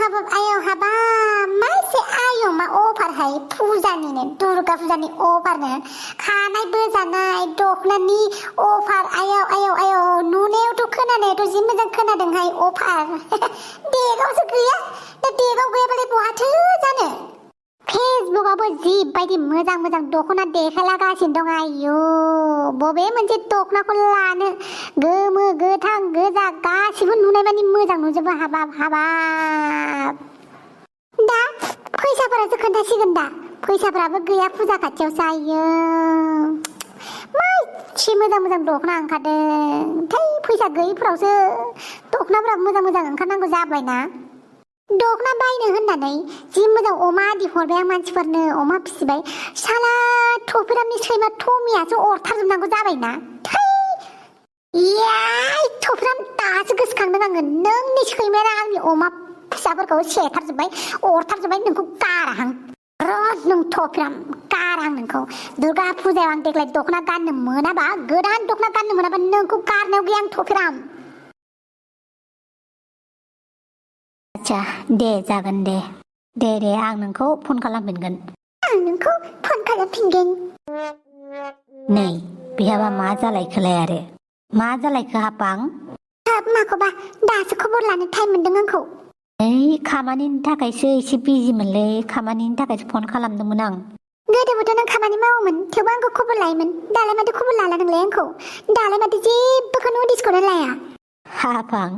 हाबाब आयौ हाबाब मा एसे आयौ मा अफारहाय फुजानिनो दुर्गा फुजानि अफारनो खानाय बोजानाय दखनानि अफार आयौ आयौ आयौ नुनायावथ' खोनानायावथ' जि मोजां खोनादोंहाय अफार देगावसो गैया दा देगाव गैयाबालाय बहाथो जानो फेसबुकआवबो जिबायदि मोजां मोजां दखना देखायलागासिनो दं आयौ बबे मोनसे दखनाखौ लानो गोमो गोथां गोजा गासिबो नुनाय मानि मोजां नुजोबो हाबाब हाबाब दा फैसाफोरासो खोन्थासिगोन दा फैसाफोराबो गैया फुजा खाथियावसो आयौ मा एसे मोजां मोजां दखना ओंखारदों थै फैसा गैयिफोरावसो दखनाफोरा मोजां मोजां ओंखारनांगौ जाबायना दखना बायनो होननानै जि मोजां अमा आदि हरबाय आं मानसिफोरनो अमा फिसिबाय साला थपिरामनि सैमा टमियासो अरथारजोबनांगौ जाबायना थै याय थपिराम दासो गोसोखांदों आङो नोंनि सैमाया आंनि अमा फिसाफोरखौ सेथारजोब्बाय अरथारजोब्बाय नोंखौ गाराहां र' नों थपिराम गाराहां नोंखौ दुर्गा फुजायाव आं देग्लाय दखना गाननो मोनाबा गोदान दखना गाननो मोनाबा नोंखौ गारनायाव गैया आं थपिराम आच्छा दे जागोन दे आं नोंखौ फन खालामफिनगोन आं नोंखौ फन खालामफिनगोन नै बेहाबा मा जालायखोलाय आरो मा जालायखो हापां हाब माखौबा दासो खबर लानो टाइम मोनदों आंखौ ओइ खामानिनि थाखायसो एसे बिजिमोनलै खामानिनि थाखायसो फन खालामदोंमोन आं गोदोबोथ' नों खामानि मावोमोन थेवबो आंखौ खबर लायोमोन दालाय माथो खबर लाला नोंलाय आंखौ दालाय माथो जेबोखौनो उदिसखौनो लाया हापां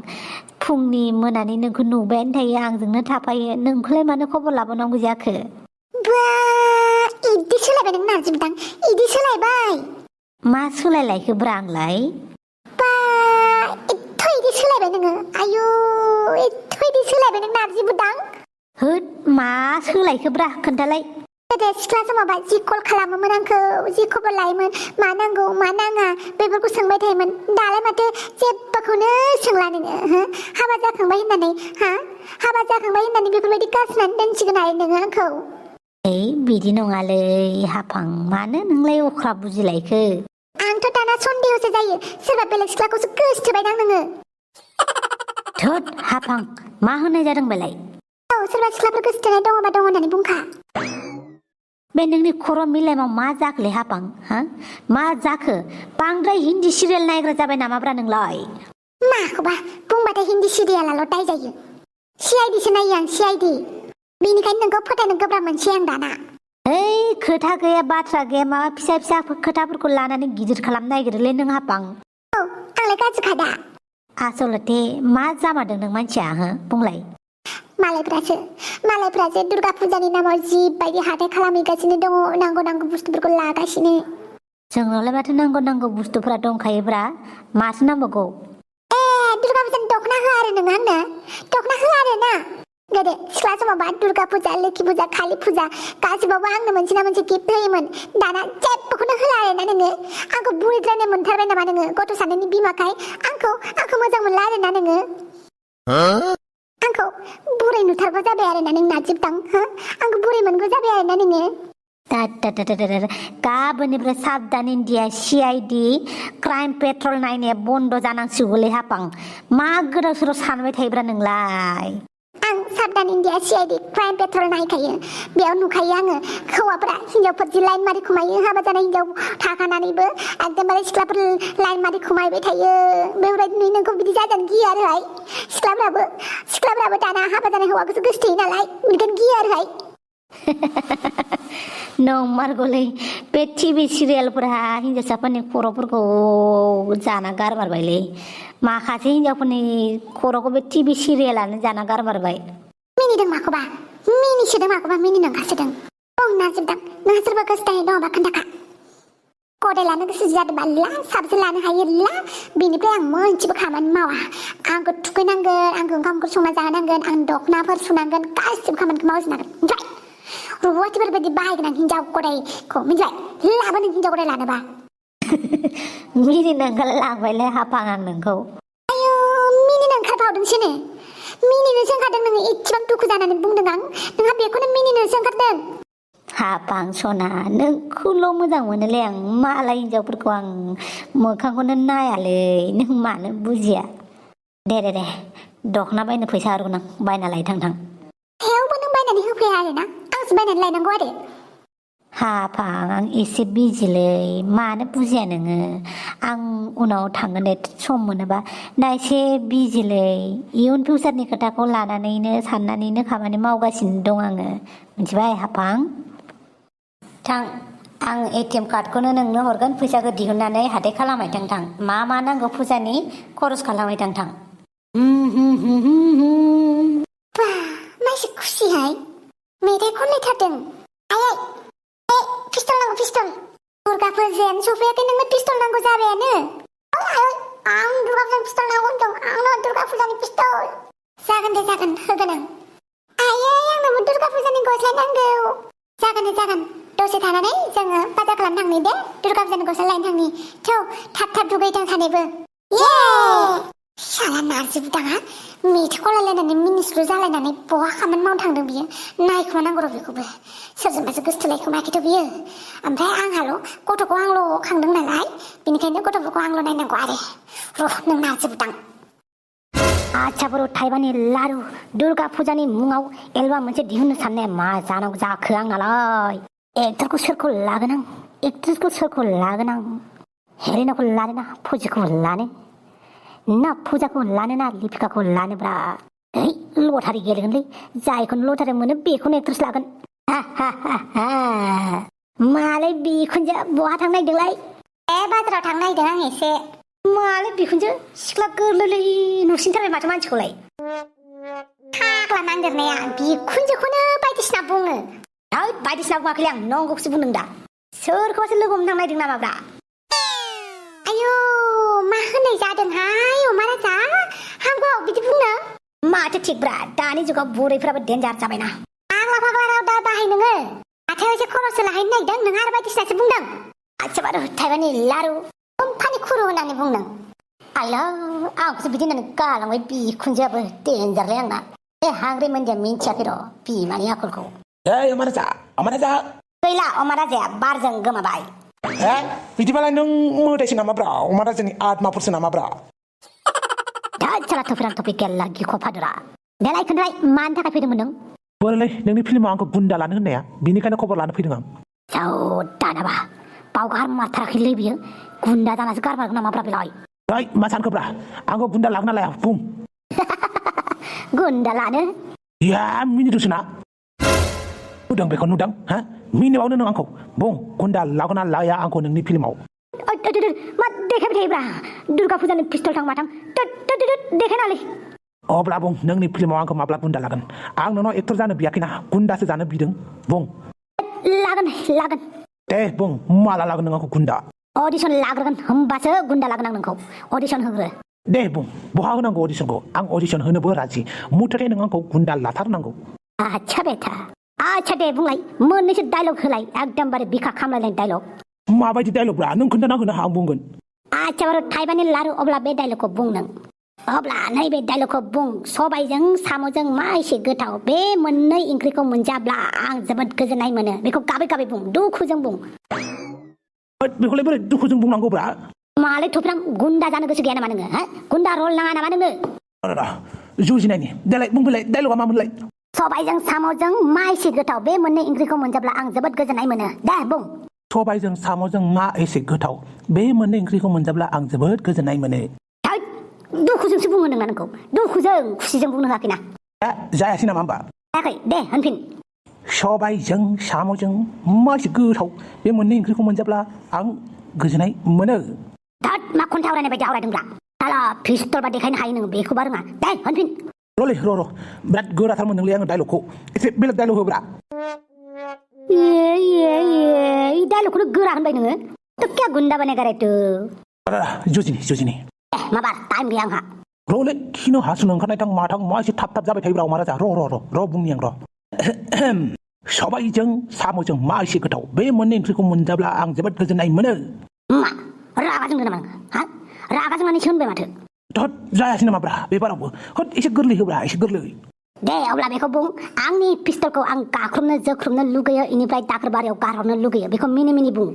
फुंनि मोनानि नोंखौ नुबायानो थायो आंजोंनो थाफायो नोंखौलाय मानो खबर लाबावनांगौ जाखो बा इदि सोलायबाय नों नारजिमदां इदि सोलायबाय मा सोलायलायखोब्रा आंलाय बा एथ' इदि सोलायबाय नोङो आयु एथ' इदि सोलायबाय नों नारजिबुदां होद मा सोलायखोब्रा खोन्थालाय गोदो सिख्ला समावबा जि कल खालामोमोन आंखौ जि खबर लायोमोन मा नांगौ मा नाङा बेफोरखौ सोंबाय थायोमोन दालाय माथो जेबोखौनो सोंला नोङो हाबा जाखांबाय होननानै हाबा जाखांबाय होननानै बेफोरबायदि गारसोनानै दोनसिगोन आरो नोङो आंखौ ओइ बिदि नङालै हापां मानो नोंलाय अख्रा बुजिलायखो आंथ' दाना सन्देहसो जायो सोरबा बेलेग सिख्लाखौसो गोसोथोबायदां नोङो थोद हापां मा होनाय जादों बेलाय औ सोरबा सिख्लाफोर गोसोथोनाय दङबा दङ होननानै बुंखा बे नोंनि खर' मिलायमाव मा जाखोलै हापां मा जाखो बांद्राय हिन्दी सिरियाल नायग्रा जाबाय नामाब्रा नोंलाय माखौबा बुंबाथाय हिन्दी सिरियालाल' दाय जायो CIDसो नायो आं CID बेनिखायनो नोंखौ फोथायनो गोब्राब मोनसै आं दाना ओइ खोथा गैया बाथ्रा गैया माबा फिसा फिसा खोथाफोरखौ लानानै गिदिर खालामनो नागिरोलै नों हापां औ आंलाय गाज्रिखा दा आसलथे मा जामारदों नों मानसिया बुंलाय मालायफ्रासो दुर्गा फुजानि नामाव जिबायदि हाथाय खालामहैगासिनो दङ नांगौ बुस्थुफोरखौ लागासिनो जोंनावलाय माथो नांगौ बुस्थुफोरा दंखायोब्रा माथो नांबावगौ दुर्गा फुजानि दखना होआ आरो नोङो आंनो दखना होआ आरो ना गोदो सिख्ला समावबा दुर्गा फुजा लोखि फुजा कालि फुजा गासिबावबो आंनो मोनसे ना मोनसे गिफ्ट होयोमोन दाना जेबोखौनो होला आरो ना नोङो आंखौ बुरिद्रायनाय मोनथारबाय नामा नोङो गथ' सानैनि बिमाखाय आंखौ मोजां मोनला आरो ना नोङो आंखौ बुरै नुथारगौ जाबाय आरो ना नों नाजिबदां आंखौ बुरै मोनगौ जाबाय आरो ना नोङो गाबोननिफ्राय साबधान इन्डिया CID क्राइम पेट्रल नायनाया बन्द जानांसिगौलै हापां मा गोदाव सोराव सानबाय थायोब्रा नोंलाय आं साबधान इन्डिया CID क्राइम पेट्रल नायखायो बेयाव नुखायो आङो हौवाफोरा हिनजावफोर जि लाइन मारि खुमायो हाबा जानाय हिनजाव थाखानानैबो एकदमबारे सिख्लाफोर लाइन मारि खुमायबाय थायो बेफोरबायदि नुयो नोंखौ बिदि जाजानो गियो आरोहाय सिख्लाफ्राबो दाना हाबा जानाय हौवाखौसो गोसोथोयो नालाय बेनिखायनो गियो आरोहाय नंमारगौलै बे TV सिरियालफोरा हिनजावसाफोरनि खर'फोरखौ जाना गारमारबायलै माखासे हिनजावफोरनि खर'खौ बे TV सिरियालानो जाना गारमारबाय मिनिदों माखौबा मिनिनो ओंखारसोदों नाजिबदां नोंहा सोरबा गोसोथायनाय दङबा खोन्थाखा गदाय लानो गोसो जादोंबा ला साबसे लानो हायो ला बेनिफ्राय आं मोनसेबो खामानि मावा आंखौ थुखैनांगोन आंखौ ओंखाम ओंख्रि संना जाहोनांगोन आं दखनाफोर सुनांगोन गासिबो खामानिखौ मावजोबनांगोन ओमफ्राय रुवाथिफोर बायदि बाहायगोन आं हिनजाव गदायखौ मिथिबाय लाबो नों हिनजाव गदाय लानोबा मिनिनो ओंखारलांबायलै हापां आं नोंखौ आयौ मिनिनो ओंखारबावदोंसोनो मिनिनोसो ओंखारदों नोङो एसेबां दुखु जानानै बुंदों आं नोंहा बेखौनो मिनिनोसो ओंखारदों हापां सना नोंखौल' मोजां मोनोलै आं मालाय हिनजावफोरखौ आं मोखांखौनो नायालै नों मानो बुजिया दे दखना बायनो फैसा हरगोन आं बायना लाय थां होफैया आरोना आंसो बायनानै लायनांगौ आरो हाफां आं एसे बिजिलै मानो बुजिया नोङो आं उनाव थांगोन दे सम मोनोबा दा एसे बिजिलै इयुन फिउचारनि खोथाखौ लानानैनो साननानैनो खामानि मावगासिनो दं आङो मिथिबाय हाफां थां आं एटिएम कार्डखौनो नोंनो हरगोन फैसाखौ दिहुननानै हाथाय खालामबाय थां मा नांगौ फुजानि खरस खालामबाय थां बा मानसि खुसिहाय मेथाइ खनलायथारदों आयै पिस्तल नांगौ पिस्तल दुर्गा फुजायानो सफैयाखै नोंनो पिस्तल नांगौ जाबायानो आं दुर्गा फुजानि पिस्तल नांगौ होनदों आंनो दुर्गा फुजानि पिस्तल जागोन दे जागोन होगोन आं आयै आंनोबो दुर्गा फुजानि गस्ला नांगौ जागोन दे जागोन दसे थानानै जोङो बाजार खालामनो थांनि दे दुर्गा फुजानि गस्ला लायनो थांनि थौ थाब दुगैथों सानैबो ये साला नारजि बुदाङा मेथाइ खनलायलायनानै मिनिस्लु जालायनानै बहा खामानि मावनो थांदों बियो नायखोमा नांगौ र' बेखौबो सोरजोंबासो गोसथोलायखोमाखैथ' बियो ओमफ्राय आंहाल' गथ'खौ आंल' खांदों नालाय बेनिखायनो गथ'फोरखौ आंल' नायनांगौ आरो र' नों नारजि बुदां आच्छा बर' थाइबानि लारु दुर्गा फुजानि मुङाव एलबाम मोनसे दिहुननो साननाया मा जानांगौ जाखो आंनालाय एक्टरखौ सोरखौ लागोन आं एक्ट्रेसखौ सोरखौ लागोन आं हेलेनाखौ लानो ना फुजिखौ लानो ना फुजाखौ लानो ना लिपिकाखौ लानोब्रा लटारि गेलेगोनलै जायखौनो लटारि मोनो बेखौनो एक्ट्रेस लागोन मालाय बिखुनजो बहा थांनो नागिरदोंलाय बाजाराव थांनो नागिरदों आं एसे मालाय बिखुनजो सिख्ला गोरलै नुसिनथारबाय माथो मानसिखौलाय फाग्ला नांदेरनाया बिखुनजोखौनो बायदिसिना बुङो बायदिसिना बुङाखैलै आं नंगौखौसो बुंदों दा सोरखौबासो लोगो हमनो थांनो नागिरदों नामाब्रा आयौ मा होननाय जादोंहाय अमा राजा हामगौ बिदि बुंनो माथो थिगब्रा दानि जुगाव बुरैफ्राबो डेन्जार जाबायना फाग्ला राव दा बाहाय नोङो माथो एसे खरसो लाहैनो नागिरदों नों आरो बायदिसिनासो बुंदों आच्छा बारु थाइबानि लारु कम्पानि खुरु होननानै बुंदों आइला आंखौसो बिदि होननानै गालांबाय बिखुनजोआबो डेन्जारलै आंना हांग्रि मोनदिया मिन्थियाखै र' बिमानि आखलखौ अमा राजा गैला अमा राजाया बारजों गोमाबाय बिदिबालाय नों मोदायसो नामाब्रा अमा राजानि आत्माफोरसो नामाब्रा साला टपिक गेला गिख' फादुरा देलाय खोन्थालाय मानि थाखाय फैदोंमोन नों बोरैलै नोंनि फिल्माव आंखौ गुन्दा लानो होननाया बिनिखायनो खबर लानो फैदों आं दानाबा बावगार मारथाराखैलै बियो गुन्दा जानासो गारमारगोन नामाब्रा बेलाय मा सानखोब्रा आंखौ गुन्दा लागोन ना लाया बुं गुन्दा लानो मिनिदोंसो ना नुदों बेखौ नुदों मिनिबावनो नों आंखौ बुं गुन्दा लागोन ना लाया आंखौ नोंनि फिल्माव मा देखायबाय थायोब्रा दुर्गा फुजानि पिस्तल थां माथां देखायनालै अब्ला बुं नोंनि फिल्माव आंखौ माब्ला गुन्दा लागोन आं नोंनाव एक्टर जानो बियाखैना गुन्दासो जानो बिदों बुं लागोन दे बुं माला लागोन नों आंखौ गुन्दा अडिसन लाग्रोगोन होमबासो गुन्दा लागोन आं नोंखौ अडिसन होग्रो दे बुं बहा होनांगौ अडिसनखौ आं अडिसन होनोबो राजि मुथथे नों आंखौ गुन्दा लाथारनांगौ आच्छा दे बुंलाय मोननैसो डायलग होलाय एकदमबारे बिखा खामलायनाय डायलग माबायदि डायलगब्रा नों खोन्थाना होनो आं बुंगोन आच्छा बारु थाइबानि लारु अब्ला बे डायलगखौ बुं नों अब्ला नैबे डायलगखौ बुं सबायजों साम'जों मा एसे गोथाव बे मोननै ओंख्रिखौ मोनजाब्ला आं जोबोद गोजोननाय मोनो बेखौ गाबै बुं दुखुजों बुं बेखौलाय बोरै दुखुजों बुंनांगौब्रा मालाय थुफ्राम गुन्दा जानो गोसो गैया नामा नोङो गुन्दा रल नाङा नामा नोङो जुजिनायनि देलाय बुंफैलाय डायलगा मामोनलाय सबायजों साम'जों मा एसे गोथाव बे मोननै ओंख्रिखौ मोनजाब्ला आं जोबोद गोजोननाय मोनो दे बुं सबायजों साम'जों मा एसे गोथाव बे मोननै ओंख्रिखौ मोनजाब्ला आं जोबोद गोजोननाय मोनो दुखुजोंसो बुङो नोंना नोंखौ दुखुजों खुसिजों बुंनो होआखैना जायासै नामा होमबा जायाखै दे होनफिन सबायजों साम'जों मा एसे गोथाव बे मोननै ओंख्रिखौ मोनजाब्ला आं गोजोननाय मोनो मा खन्थाइ आवरायनाय बायदि आवरायदोंब्रा साला पिस्तलबा देखायनो हायो नोङो बेखौबा रोङा दे होनफिन र' बिराद गोराथार मोनदोंलै आङो डायलगखौ एसे बेलेग डायलग होब्रा डायलगखौनो गोरा होनबाय नोङो तो क्या गुन्दा बानायगा रे तू जुजिनि माबार टाइम गैया आंहा र'लै खिनो हासुनो ओंखारनाय थां माथां मा एसे थाब जाबाय थायोब्रा अमा राजा र' बुंनि आं सबायजों साम'जों मा एसे गोथाव बे मोननै ओंख्रिखौ मोनजाब्ला आं जोबोद गोजोननाय मोनो मा रागा जोंदों नामा रागा जोंनानैसो होनबाय माथो जायासै नामाब्रा बे बारावबो एसे गोरलै होब्रा एसे गोरलै दे अब्ला बेखौ बुं आंनि पिस्तलखौ आं गाख्रुबनो जोख्रुबनो लुगैयो इनिफ्राय दाखोर बारियाव गारहरनो लुगैयो बेखौ मिनि बुं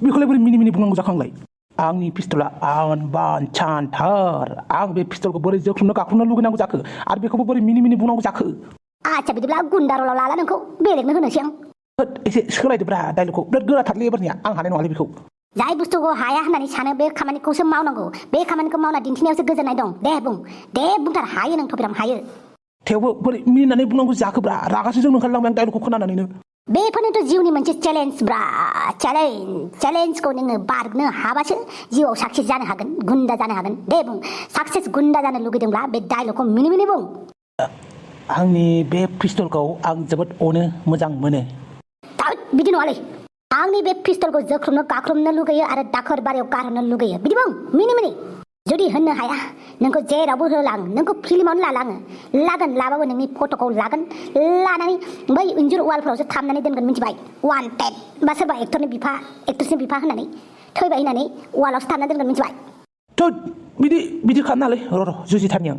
बेखौलाय बोरै मिनि बुंनांगौ जाखांलाय आंनि पिस्तला आन बान छानथार आं बे पिस्तलखौ बोरै जोख्रुबनो गाख्रुबनो लुगैनांगौ जाखो आरो बेखौबो बोरै मिनि बुंनांगौ जाखो आच्छा बिदिब्ला गुन्दा रलाव लाला नोंखौ बेलेगनो होनोसै आं होद एसे सोलायदोब्रा डाइलगखौ बिराद गोराथारलै एबारनिया आं हानाय नङालै बेखौ जाय बुस्थुखौ हाया होननानै सानो बे खामानिखौसो मावनांगौ बे खामानिखौ मावना दिन्थिनायावसो गोजोननाय दं दे बुंथार हायो नों थपिराम हायो थेवबो बोरै मिनिनानै बुंनांगौ जाखोब्रा रागासो जोंनो ओंखारलांबाय आं डाइलगखौ खोनानानैनो बेफोरनोथ' जिउनि मोनसे चेलेन्ज ब्रा चेलेन्जखौ नोङो बारनो हाबासो जिउआव साक्सेस जानो हागोन गुन्दा जानो हागोन दे बुं साक्सेस गुन्दा जानो लुगैदोंब्ला बे डाइलगखौ मिनि मिनि बुं आंनि बे पिस्तलखौ आं जोबोद अनो मोजां मोनो बिदि नङालै आंनि बे पिस्तलखौ जोख्रुबनो गाख्रुबनो लुगैयो आरो दाखोर बारियाव गारहरनो लुगैयो बिदि बुं मिनि मिनि जुदि होननो हाया नोंखौ जेरावबो होलां नोंखौ फिल्मावनो लालाङो लागोन लाबाबो नोंनि फट'खौ लागोन लानानै बै इन्जुर वालफोरावसो थामनानै दोनगोन मिथिबाय वान्टेड बा सोरबा एक्ट्रेसनि बिफा होननानै थैबाय होननानै वालावसो थामनानै दोनगोन मिथिबाय थोद बिदि खालामनालै र' जुजिथारनि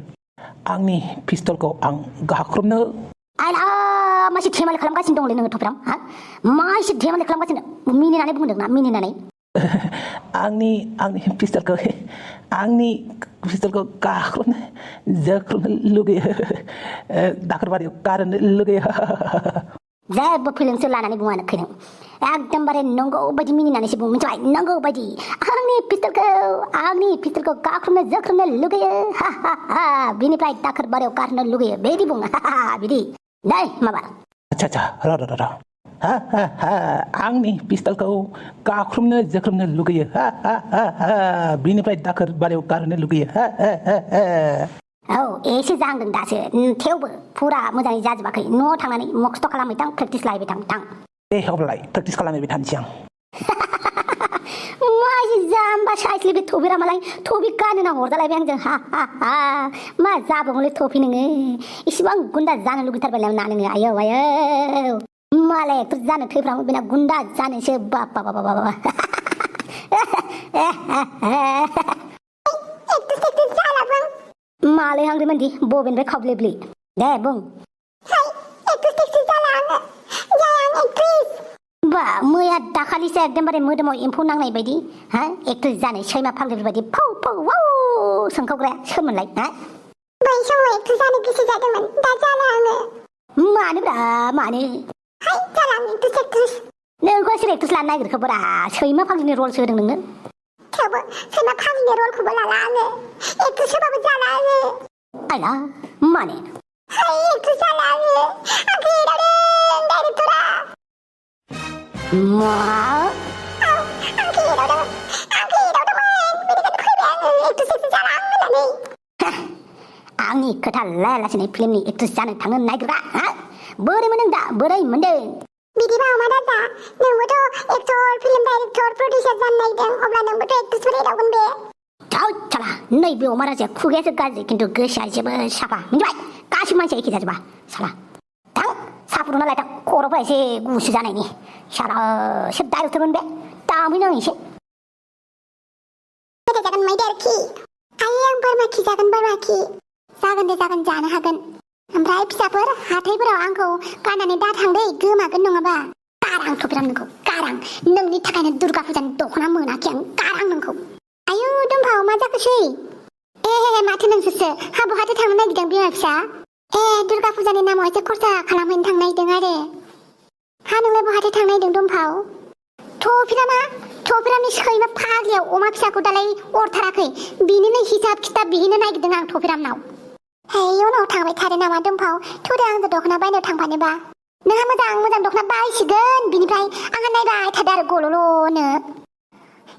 आंनि पिस्तलखौ आं गाख्रुबनो आइला मासे धेमालि खालामगासिनो दंलै नोङो थपिराम हा मासे धेमालि खालामगासिनो मिनिनानै बुंदों ना मिनिनानै आंनि पिस्तलखौ गाख्रुबनो जोख्रुबनो लुगैयो दाखोरबारियाव गारनो लुगैयो जेबो फिलिंसो लानानै बुङाखै नों एकदमबारे नंगौ बायदि मिनिनानैसो बुं मिथिबाय नंगौ बायदि आंनि पिस्तलखौ गाख्रुबनो जोख्रुबनो लुगैयो हा बिनिफ्राय दाखोर बारियाव गारनो लुगैयो बिदि बुं बिदि दै माबा आच्छा र' आंनि पिस्तलखौ गाख्रुबनो जोख्रुबनो लुगैयो बिनिफ्राय दाखोर बारियाव गारनो लुगैयो औ एसे जाहांदों दासो थेवबो फुरा मोजाङै जाजोबाखै न'आव थांनानै मक्सथ' खालामहै थां प्रेक्टिस लाहैबाय थां दे अब्लालाय प्रेक्टिस खालामहैबाय थानोसै आं मासे जाम्बा साइसलै बे थपिरामालाय थपि गानहोना हरजालायबाय आंजों मा जाबावलै थपि नोङो इसिबां गुन्दा जानो लुगैथारबाय ना नोङो आयौ मालाय एक्टर जानो थैफ्रामो बेना गुन्दा जानोसो बाबा मालाय हांदोंमोनदि बबेनिफ्राय खावब्लेब्ले दे बुं बा मैया दाखालिसो एकदमबारे मोदोमाव एम्फौ नांनाय बायदि एक्ट्रेस जानाय सैमा फाग्लिफोर बायदि फौ वाव सोंखावग्राया सोरमोनलाय बै समाव एक्ट्रेस जानो गोसो जादोंमोन दा जाला आङो मानो जाला आं एक्ट्रेस नोंखौ सोर एक्ट्रेस लानो नागिरखोब्रा सैमा फाग्लिनि रलसो होदों नोङो थेवबो सैमा फाग्लिनि रलखौबो लाला आङो एक्ट्रेस होबाबो जाला आङो आइला मानो एक्ट्रेस जाला आङो आंखौ एदावदों डाइरेक्टरा मा आंखौ एदावदोंमोन बेनिखायनो फैबाय आङो एक्ट्रेस जाला आं होननानै आंनि खोथा लायालासेनो फिल्मनि एक्ट्रेस जानो थांनो नागिरग्रा बोरै मोनदों दा बोरै मोनदों बिदिबा अमा दादा नोंबोथ' एक्टर फिल्म डाइरेक्टर प्रडिउसार जानो नागिरदों अब्ला नोंबोथ' एक्ट्रेसफोर एदावगोन बे साला नैबे अमा राजाया खुगायासो गाज्रि खिन्थु गोसोआ जोबोद साफा मिथिबाय गासिबो मानसिया एखे जाजोबा साला थां साहा फुदुंना लायथां खर'फ्रा एसे गुसु जानायनि साला सोर डाइरेक्टरमोन बे दामहैनो आं एसे जागोन मैदेर खि आयै आं बोरमा खि जागोन जागोन दे जागोन जानो हागोन ओमफ्राय फिसाफोर हाथायफोराव आंखौ गाननानै दाथांदै गोमागोन नङाबा गारां थपिराम नोंखौ गारां नोंनि थाखायनो दुर्गा फुजानि दख'ना मोनाखै आं गारां नोंखौ आयु दंफाव मा जाखोसै माथो नोंसोरसो बहाथो थांनो नागिरदों बिमा फिसा दुर्गा फुजानि नामाव एसे खरसा खालामहैनो थांनो नागिरदों आरो नोंलाय बहाथो थांनो नागिरदों दंफाव थपिरामनि सैमा फाग्लियाव अमा फिसाखौ दालाय अरथाराखै बिनिनो हिसाब खिथाब बिहैनो नागिरदों आं थपिरामनाव उनाव थांबाय थादो नामा दंफाव थुदो आंजों दख'ना बायनो थांफानोबा नोंहा मोजां दख'ना बायसिगोन बिनिफ्राय आंहा नायबाय थादो आरो गल'ल'नो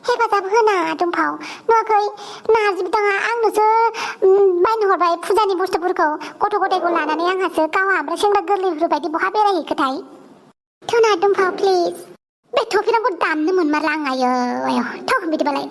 हेफाजाब होना दंफाव नुवाखै नार्जि बिदाङा आंनोसो बायनो हरबाय फुजानि बुस्थुफोरखौ गथ' गथायखौ लानानै आंहासो गावहा ओमफ्राय सेंग्रा गोरलैफोर बायदि बहा बेरायहैखोथाय थुना दंफाव प्लिज बे थपिरामखौ दामनो मोनमारला आं आयौ बिदिबालाय